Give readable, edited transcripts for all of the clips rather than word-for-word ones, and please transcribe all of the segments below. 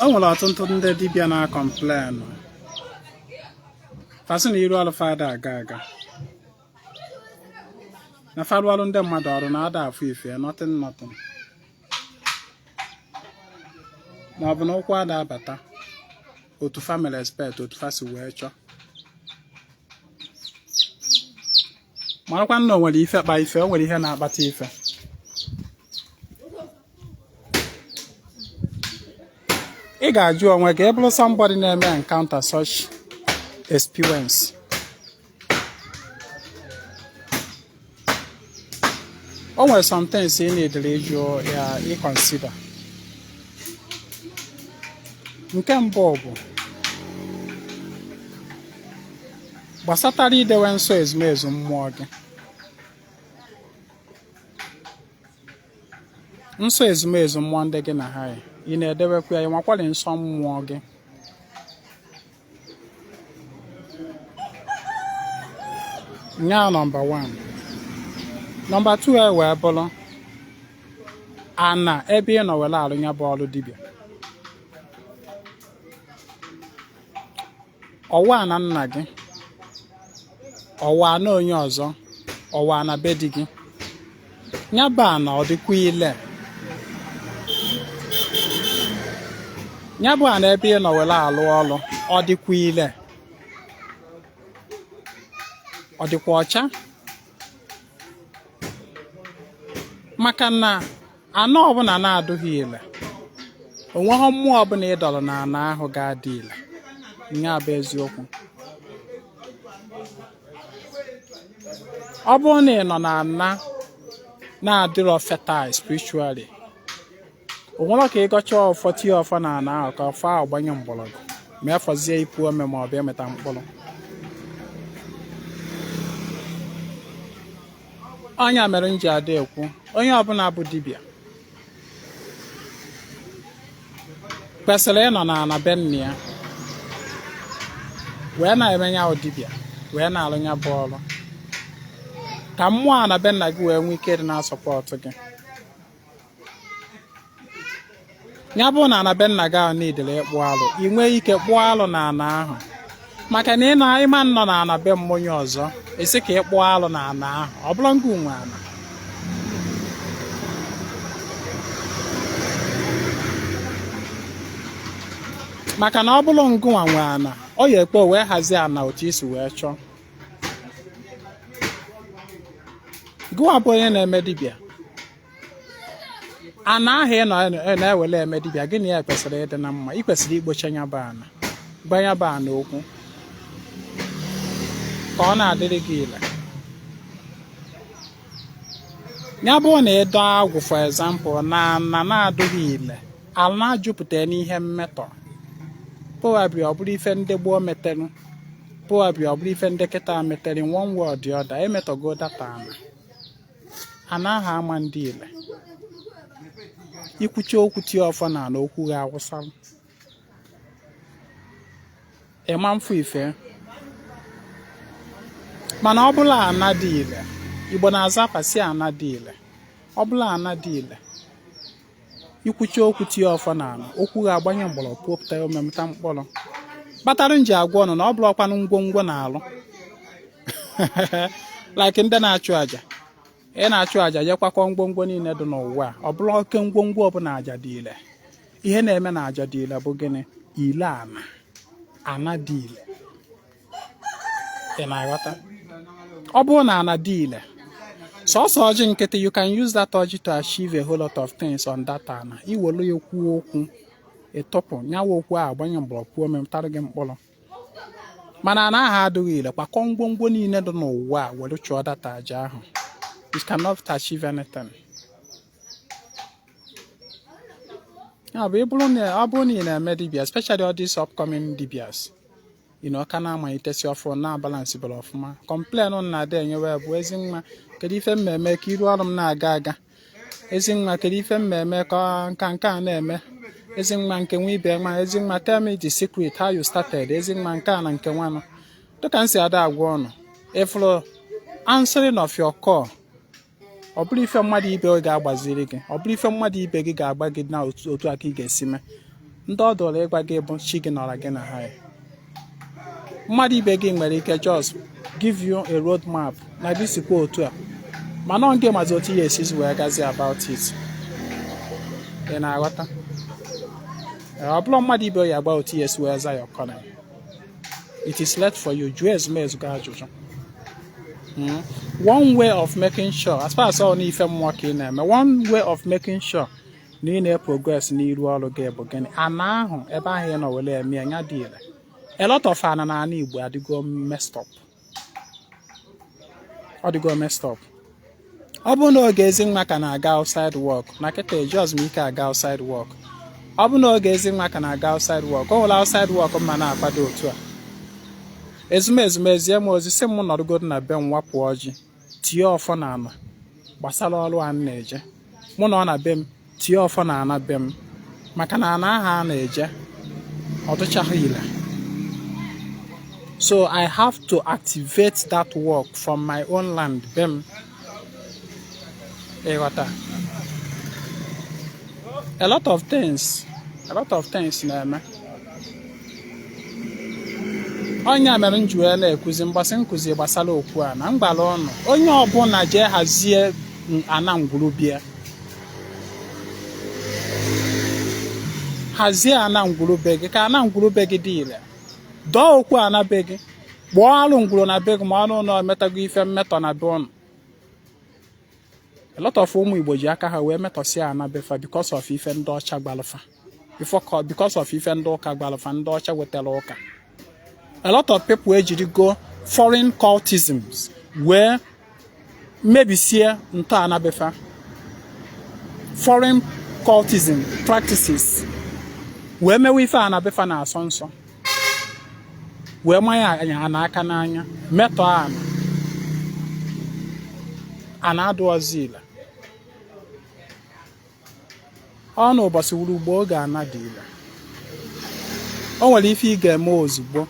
O nwere ọtụtụ ndị dibịa na-acomplain, fa sị na iru ọrụ fa ada aga aga, na fa rụọrụ ndị mmadụ ọrụ na ada afụ ife, nothing nothing, ma ọ bụ na ụkwụ ada abata otu fa mere expect, otu fa si wee chọọ. Marakwa na o nwere ife kpa ife, o nwere ihe na-akpata ife. Ị ga-ajụ onwe gị, ị bụrụ somebody na-eme encounter such experience, o nwere some things ị needịrị ịjụ ya, ịconsider. Nke mbụ bụ gbasatara idewe nsọ ezumezu mmụọ gị. Nsọ ezumezu mmụọ ndị gị na ha yi, ị na-edewekwa ya? Ị nwakwara nsọ mmụọ gị? Nya number 1. Number 2 e wee bụrụ ana ebe ị nọ were arụ ya bụ ọrụ dibịa, ọ wụ ana nna gị, ọ wụ ana onye ọzọ, ọ wụ ana be di gị, ya bụ ana ọ dịkwa ile? Ya bụ ana ebe ị nọ were alụ ọrụ, ọ dịkwa ile? Ọ dịkwa ọcha? Maka na ana ọbụla na-adụghị ile, o nweghị mmụọ ọbụla ị dọrọ na ana ahụ ga-adị ile. Nya bụ eziokwu. Ọ bụrụ na ị nọ na ana na-adịrọ fertile spiritually, o nwere ka ị gọchaa ọfọ, tie ọfọ na ana ahụ, ka ọfọ ahụ gbanye mgbọrọgwụ, ma ya fọzie ipu ome ma ọ bụ ịmịta mkpụrụ. Ọ nya mere m ji ada ekwu, onye ọbụla bụ dibịa kwesịrị ịnọ n'ana be nna ya wee na-eme ya dibịa, wee na-arụ ya bụ ọrụ, ka mmụọ ana be nna gị wee nwee ike ịdị na-asupport gị. Ya bụrụ na ana be nna gị ahụ needịrị ịkpụ alụ, ị nwee ike kpụọ alụ na ana ahụ, maka na ị na ịma nọ na ana be onye ọzọ ị sị ka ị kpụọ alụ na ana ahụ, ọ bụrọ ngị nwe ana. Maka na ọ bụrụ ngịnwa nwe ana, ọ ya ekpe wee hazie ana otu i si wee chọọ. Gịnwa bụ onye na-eme dibịa, ana ahụ ị nọ na-ewele eme dibịa, gị na ya kwesịrị ịdị na mma. Ị kwesịrị ikpocha ya bụ ana, gwa ya bụ ana okwu ka ọ na-adịrị gị ile. Ya bụrụ na ị dọọ agwụ, for example, na ana na-adịghị ile, ala jupụtara n'ihe mmetọ, probably ọ bụrụ ife ndị gboo metere, probably ọ bụrụ ife ndị kịta metere, in one way or the other emetọgo that ana, ana ahụ ama adị ile. I kwucha okwu, tie ọfọ na ana, okwu gị awụsara, ịma mfu ife. Mana ọ bụla ana dị ile, Igbo na-aza afa sị ana dị ile, ọ bụla ana dị ile, i kwucha okwu, tie ọfọ na ana, okwu ga-agbanye mgbọrọgwụ, pụpụta ome, mịta mkpụrụ. Kpatara m ji agwa ụnụ na ọ bụrọkwanụ ngwongwo na-alụ, like ndị na-achụ aja, ị na-achụ aja, je kwakọ ngwongwo niile dị n'ụwa a, ọ bụrọ oke ngwongwo ọbụla aja dị ile. Ihe na-eme na aja dị ile bụ gịnị? Ile ana, ana dị ile. Ị na-aghọta? Ọ bụrụ na ana dị ile, sọsọ ọjị nkịtị, you can use that ọjị to achieve a whole lot of things on that ana. I welu ya kwuo okwu, ịtọpụ nyawa okwu ahụ, agbanye mgbọrọgwụ, puo ome, mịtara gị mkpụrụ. Mana ana ahụ adịghị ile, kwakọ ngwongwo niile dị n'ụwa a were chụọ that aja ahụ, you cannot achieve anything. Ya bụ, ọ bụrụ na ị na-eme dibia, especially all these upcoming dibias, ka na-amalitesi ọfụ na-abalance bụrụ ọfụma, complain na-ada enyewe bụ, "Ezinwa, kedu ife m eme ka iru ọrụ m na-aga aga? Ezinwa, kedu ife m eme ka nka nke a na-eme? Ezinwa, nke nwa ibe nwa, Ezinwa, tell me the secret how you started. Ezinwa, nke a na nke nwanụ." Dịka m si ada agwa ụnụ, ịfụrụ answering of your call, ọ bụrọ ife mmadụ ibe gị ga-agbaziri gị, ọ bụrọ ife mmadụ ibe gị ga-agba gị na otu aka ị ga-esi mee. Ndị ọ dụrụ ịgwa gị bụ chi gị nọrọ gị na ha. Mmadụ ibe gị nwere ike just give you a road map na gị sikwa otu a, mana ọ gị mazi otu ya esizi wee gazi about it. Ị na-aghọta? Ọ bụrụ mmadụ ibe ya agba otu ya esi wee za your calling, it is left for you. Jụọ ezumezu gị ajụjụ. One way of making sure, as far as ọ n'ife mmụọ ka ị na-eme, one way of making sure na ị na-progress n'iru ọrụ gị bụ gịnị? Ana ahụ ebe ahụ ị nọ were eme ya dị ire. A lot of ana na ana Igbo adịgo messed up, ọ dịgo messed up. Ọ bụrụ na oge Ezinwa ka na-aga outside work na kịta, eji ike aga outside work. Ọ bụrụ na oge Ezinwa ka na-aga outside work, o nwere outside work mma na-akwado otu a. Ezumezu mezie m ozi, sị m nọrọgodo na be m, wapụ ọjị, tie ọfọ na ana gbasara ọrụ a m na-eje. Mụ na ọ na be m, tie ọfọ na ana be m, maka na ana ahụ a na-eje, ọ dịchaghị ile. So I have to activate that work from my own land, be m. Ịghọta? A lot of things, a lot of things na-eme. Onye mere m ji wee na-ekuzi mgbasị nkụzi gbasara okwu a na mgbara ụnụ, onye ọbụla jee hazie ana ngwuru bịa, hazie ana ngwuru be gị, ka ana ngwuru be gị dị ire. Dọọ okwu ana be gị, kpọọ alụ ngwuru na be gị, ma ọnụ ụlọ emetago ife mmetọ na be ụnụ. A lot of ụmụ Igbo ji aka ha wee metọsịa ana be fa because of ife ndị ọcha gbalụfa, because of ife ndị ụka gbalụfa, ndị ọcha wetara ụka. A lot of people ejirigo foreign cultisms wee mebisie ntọala be fa, foreign cultism practices wee mewe ife ana be fa na-asọ nsọ, wee manye ana aka n'anya, metọọ ana, ana adụọzi ile. Ọ na ụbọchị wuru ugbo oge ana dị ile, o nwere ife ị ga-eme ozugbo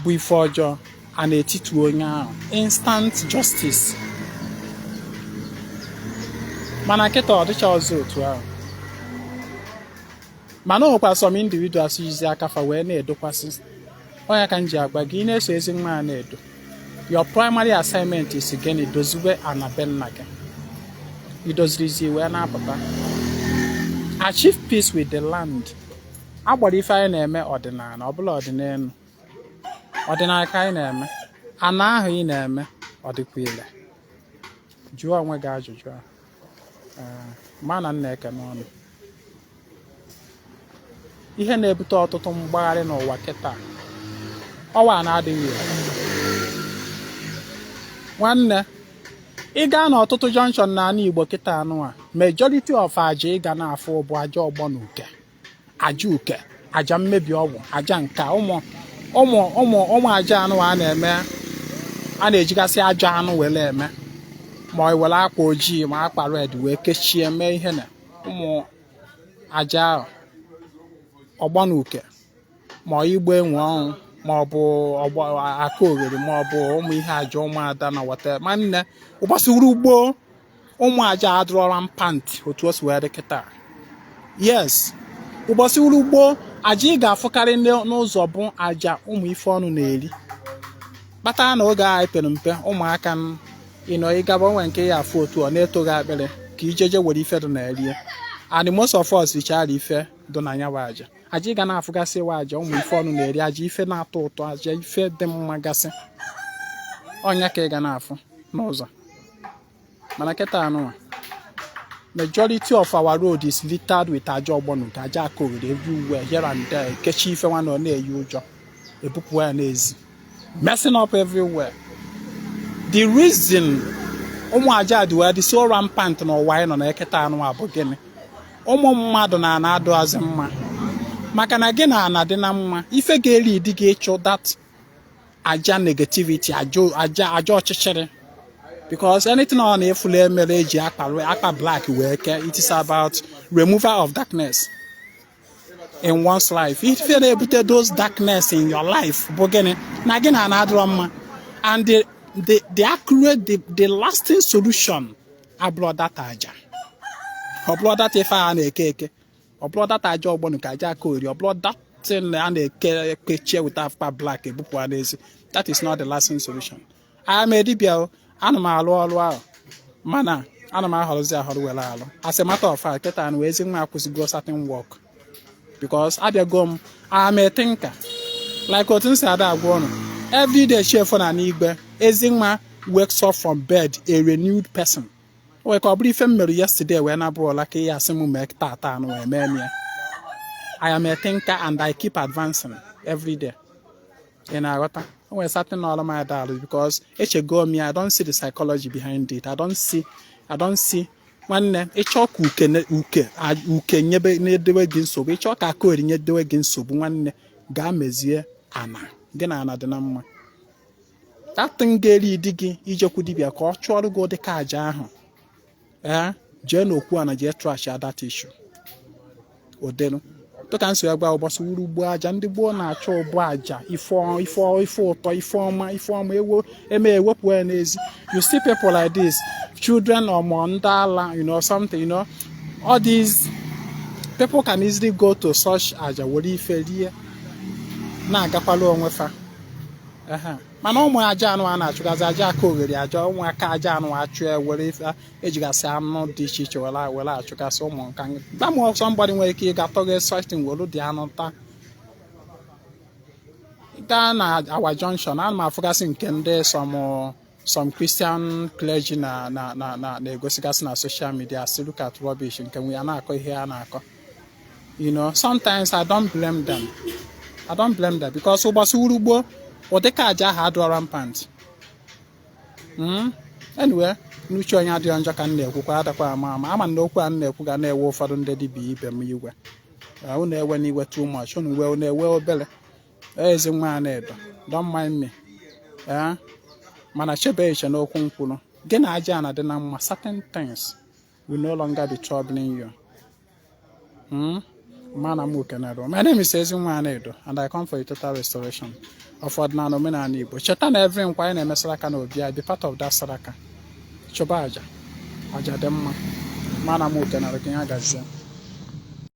bụ ife ọjọọ, a na-etitu onye ahụ, instant justice. Mana kịta ọ dịcha ọzọ otu ahụ. Mana o nwekwa some individuals jizi aka fa wee na-edokwasị. Onye ka m ji agba gị, ị na-eso Ezinwa a na-edo, your primary assignment is gịnị? Doziwe ana be nna gị. Idozirizi wee na-apụta, achieve peace with the land. Agbara ife anyị na-eme ọdịnala, ọ bụla ọdịnelu, ọdịnala ka anyị na-eme. Ana ahụ ị na-eme, ọ dịkwa ile? Jụọ onwe gị ajụjụ a. Ma na nna eke n'ọnụ, ihe na-ebute ọtụtụ mgbagharị n'ụwa kịta, ọwa na-adịghị ire. Nwanne, ị gaa n'ọtụtụ junction n'ala Igbo kịta anụ a, majority of aja ị ga na-afụ bụ aja ọgbọ na uke, aja uke, aja mmebi ọgwụ, aja nka, ụmụ ụmụ ụmụ ụmụ aja anụ a na-eme, a na-ejigasị aja anụ were eme, ma ọ were akwa ojii ma akwa red wee kechie mee ihe na ụmụ aja ahụ, ọgbọ na uke, ma ọ igbo enwe ọnwụ, ma ọ bụ aka oghere, ma ọ bụ ụmụ ihe aja ụmụada na wata. Ma nne, ụbọchị wuru gboo, ụmụ aja adịrọ rampant otu o si wee dị kịta. Yes, ụbọchị wuru gboo, aja ị ga-afụkarị n'ụzọ bụ aja ụmụ ife ọnụ na-eri, kpatara na oge anyị pere mpe, ụmụaka ịnọ ịgaba onwe nke ya afụ otu ọ na-etoghị akpịrị ka ijeje were ife dị na erie, and most of us richara ife dị na ya bụ aja. Aja ị ga na-afụgasị wa aja ụmụ ife ọnụ na-eri, aja ife na-atọ ụtọ, aja ife dị mma gasị, ọnya ka ị ga na-afụ n'ụzọ. Mana kịta anụnwa, majority of our road is littered with aja ọgbọnụke, aja aka oghere everywhere, here and there. Ekechi ife nwa na ọ na-eyi ụjọ, ebupụ ya n'ezi, messing up everywhere. The reason ụmụ aja dị wee dị so rampant n'ụwa anyị nọ na eketa anụ a bụ gịnị? Ụmụ mmadụ na ana adụghazị mma, maka na gị na ana dị na mma, ife ga-eri dị gị ịchụ that aja negativity, aja aja aja ọchịchịrị, because anything ọ na-efula emere eji akpa akpa black wee kee, it is about removal of darkness in one's life. Ife na-ebute those darkness in your life bụ gịnị? Na gị na ana adịrọ mma. And the accurate, the lasting solution abụrụ that aja, ọ bụrụ that ife a na-eke eke, ọ Ọ bụrụ that aja ọgbọnụ ka aja aka ori, ọ bụrụ that thing a na-eke ekechie with afa black ebupụ ha n'ezi. That is not the lasting solution. I am a dibia o, ana m alụ ọrụ ahụ, mana ana m ahọrọzi ahọrọ were alụ. As a matter of fact, kịta na ezi nwa akwụsịgo certain work because abịago m. I am a thinker. Like otu m si ada agwa ụnụ everyday, chiefo na n'igwe, Ezinwa wakes up from bed a renewed person. O nwere ka ọ bụrụ ife m mere yesterday wee nabụ ụla ka ihe asị m mee tata anụ wee mee m ya. I am a thinker and I keep advancing every day. Ị na-aghọta? O nwere certain ọrụ m ada alụ because echego m ya. I don't see the psychology behind it. I don't see, I don't see. Nwanne, ịchọ ka uke uke uke nyebe na-edewe gị nsogbu, ịchọ ka aka ori nyedewe gị nsogbu, nwanne, gaa mezie ana gị na ana dị na mma. That thing ga-eri di gị ijekwu dibịa ka ọ chụọrọ gị ụdị ka aja ahụ, ee, jee n'okwu ana, jee trash that issue odelu tụka nso ya gba ụbọchị wuru gbuo aja. Ndị gboo na-achọ ụbụ aja ife ife ife ụtọ, ife ọma, ife ọma ewo eme ewepụ ya n'ezi. You see people like this, children or ndị ala, something, all these people can easily go to such aja were ife rie na-agakwala onwe fa. Ehe. Mana ụmụ aja anụ a na-achụgasị aja aka oghere, aja ụmụaka, aja anụ achụ ya were ife ejigasị anụ dị iche iche were were achụgasị ụmụ nka gbam. Somebody nwere ike ịga tọghe something were dị anụ taa gaa na our junction. Ana m afụgasị nke ndị some Christian clergy na na na na na-egosigasị na social media, si look at rubbish nke nwe ya na-akọ ihe a na-akọ. Sometimes I don't blame them. I don't blame them because ụbọchị urugbo ụdịka aja ahụ adịrọ rampant. Anyway, n'uche onye adịghị njọ ka m na-ekwukwa, adakwa ama ama ama na okwu a m na-ekwu ga na-ewe ụfọdụ ndị dibịa ibe m igwe. Unu ewe n'iwe too much, unu wee unu ewe obere. Ezi nwa a na-edo, don't mind me. Ee, mana chebe eche n'okwu m kwuru, gị na aja ana dị na mma, certain things will no longer be troubling you. Mana m okenere. My name is Ezinwa Anaedo and I come for a total restoration of ọdịnala omenala Igbo. Cheta na every nkwa anyị na-eme saraka na obi anyị, be part of that saraka. Chụba aja, aja dị mma. Mana m okenere gị, ya gazie.